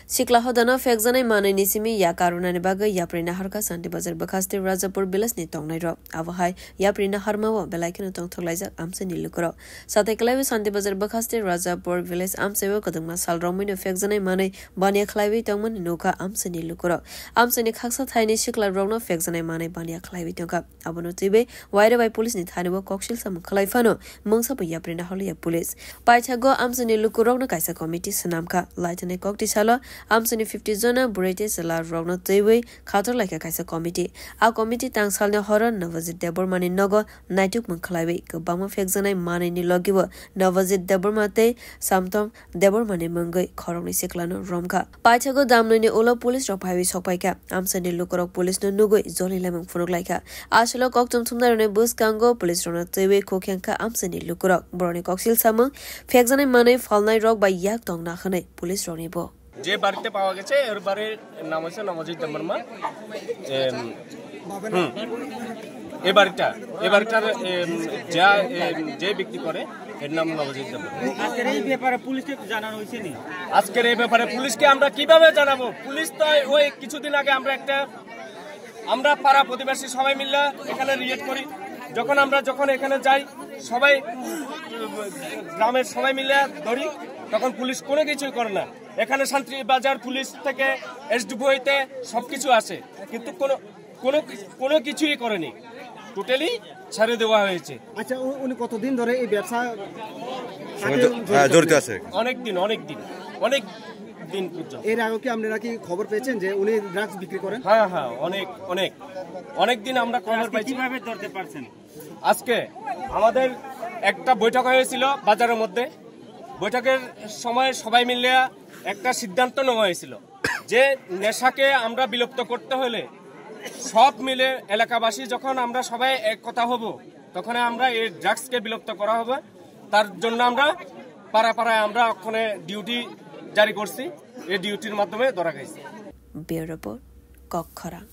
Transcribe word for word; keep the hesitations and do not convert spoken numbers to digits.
Sikla hodano phekjanai manwini simi yak karunani bagwi yapri naharkha Shanti Bazar bwkhaste Rajapur village ni tongnairok. Abo hai yapri naharmao belai kheno tongthok laijak amchaini lukurok. Satai kwlaiwi Shanti Bazar bwkhaste Rajapur village amchaio kwdwngma sal romwino phekjanai manwi baniya khlaiwi tongmani nukha amchaini lukurok. Amchaini khaksa thaini sikla rokno phekjanai manwi baniya khlaiwi tongkha. Abono twiwi waire bai police ni thani o koksil samung khlai phano mungsa bo yapri naharliya police. Paithago amchaini lukurokno kaisa committee swnamkha. Laithani kokti salo amchaini fifty jona bwrwi tei chwla rokno twiwi khator laikha kaisa committee. A committee tangsalni horo Navajit Debbarma ni nogo naitukmung khlaiwi kwbangma phekjanai manwi ni logi o Navajit Debbarma tei Samtom Debbarmani mungwi khoroknwi siklano romkha. Paithago damnoini ulo police rok phaiwi sokpaikha. Amchaini lukurok police no nugwi jolilaimung phunuk laikha. Aswkno kokthum thumnairokni bwskango police rokno twiwi khukhengkha amchaini lukurok. Borokni koksil samung phekjanai manwi phalnai rok bai yak tongna hwnwi police rokni bo. যে বাড়িতে পাওয়া গেছে, এর বাড়ির নাম হচ্ছে নবজিৎ দেববর্মা। এম, হুম। এ বাড়িটা, এ বাড়িটার, এম, যা, এম, যে বিক্রি করে, এর নাম নবজিৎ দেববর্মা। আজকের এই ব্যাপারে পুলিশকে জানানো হয়েছে নি? আজকের এই ব্যাপারে পুলিশকে আমরা কিভাবে জানাবো? পুলিশ তো ওই কিছুদিন আগে আমরা একটা, আমরা পাড়া প্রতিবেশী সবাই মিলে এখানে রিয়েট করি। যখন আমরা, যখন এখানে যাই, সবাই, গ্রামের সবাই মিলে ধরি, তখন পুলিশ কোনো কিছুই করে না। এখানে শান্তি বাজার পুলিশ থেকে, এসডিপিও হইতে সবকিছু আছে, কিন্তু কোনো, কোনো কি-, কোনো কিছুই করেনি, টোটালি ছেড়ে দেওয়া হয়েছে। আচ্ছা, উ-, উনি কতদিন ধরে এই ব্যবসা সঙ্গে সাথে জ-, হ্যাঁ, জড়িত জড়িত আছে? অনেক দিন, অনেক দিন, অনেক দিন পর্যন্ত। এর আগে কি আপনারা কি খবর পেয়েছেন যে উনি ড্রাগস বিক্রি করেন? হ্যাঁ, হ্যাঁ, অনেক, অনেক, অনেক দিন আমরা খবর আজকে পাইছি। কিভাবে ধরতে পারছেন? আজকে আমাদের একটা বৈঠক হয়েছিল বাজারের মধ্যে। বৈঠকের সময় সবাই মিলে একটা সিদ্ধান্ত নেওয়া হয়েছিল যে নেশাকে আমরা বিলুপ্ত করতে হলে সব মিলে এলাকাবাসী যখন আমরা সবাই এক কথা হব, তখন আমরা এই ড্রাগসকে বিলুপ্ত করা হবে। তার জন্য আমরা পাড়া পাড়ায় আমরা ওখানে ডিউটি জারি করছি। এই ডিউটির মাধ্যমে ধরা খাইছি। Bureau Report, Kokkhorang.